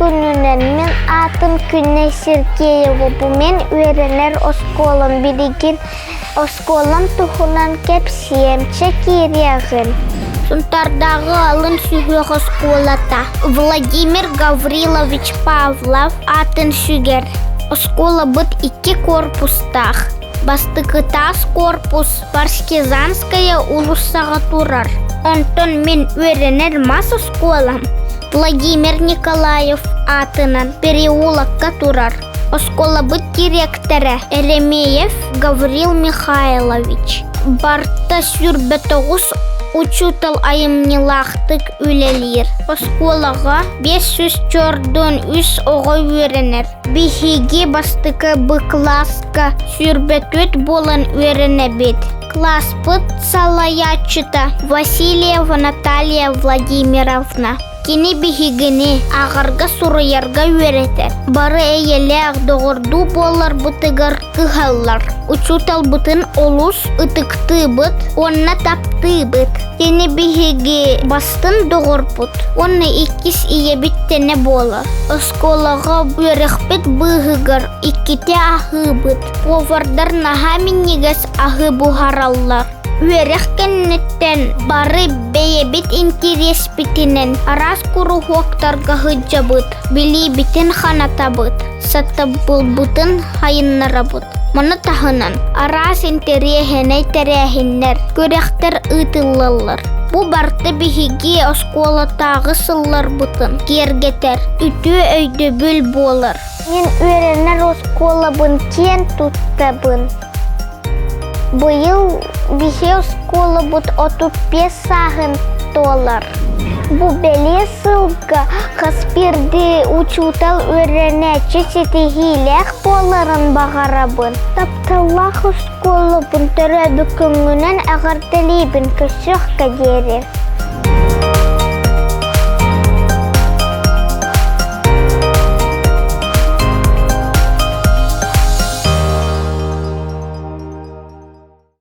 күнүнэн мин аатым Күннэй Сергеева. Бу мин үөрэнэр оскуолам билигин оскуолам туһунан кэпсиэм, чэ киириэҕин. Сунтаардааҕы алын сүһүөх оскуолата Владимир Гаврилович Павлов аатын сүгэр. Оскуолабыт икки корпустаах. Бастакы таас корпус Партизанская уулуссаҕа турар. Онтон мин үөрэнэр мас оскуолам Владимир Николаев аатынан переулокка турар. Оскуолабыт дириэктэрэ Еремеев Гаврил Михайлович. Барыта 29 учуутал айымньылаахтык үлэлиир. Оскуолаҕа 543 оҕо үөрэнэр. Биһиги бастакы Б кылааска 24 буолан үөрэнэбит. Кылааспыт салайааччыта Васильева Наталья Владимировна. Кини биһигини ааҕарга суруйарга үөрэтэр, бары эйэлээх доҕордуу буоларбытыгар кыһаллар. Учууталбытын олус ытыктыыбыт уонна таптыыбыт. Кини биһиги бастын доҕорбут уонна иккис ийэбит тэнэ буолар. Оскуолаҕа үөрэхпит быыһыгар иккитэ аһыыбыт. Повардар наһаа минньигэс аһы буһараллар. Үөрэх кэнниттэн бары бэйэбит интэриэспитинэн араас куруһуоктарга сылдьабыт, билиибитин ханатабыт, сатабылбытын сайыннарабыт. Маны таһынан араас интэриэһинэй тэрээһиннэр, күрэхтэр ыытыллаллар. Бу барыта биһиги оскуолатааҕы сылларбытын киэргэтэр, үтүө өйдөбүл буолар. Мин үөрэнэр оскуолабын киэн туттабын. Быйыл биһи оскуолабыт 35 сааһын туолар. Бу бэлиэ сылга хас биирдии учуутал үөрэнээччи ситиһиилээх буоларын баҕарабын. Тапталлаах оскуолабын төрөөбүт күҥҥүнэн эҕэрдэлиибин, көрсүөххэ диэри.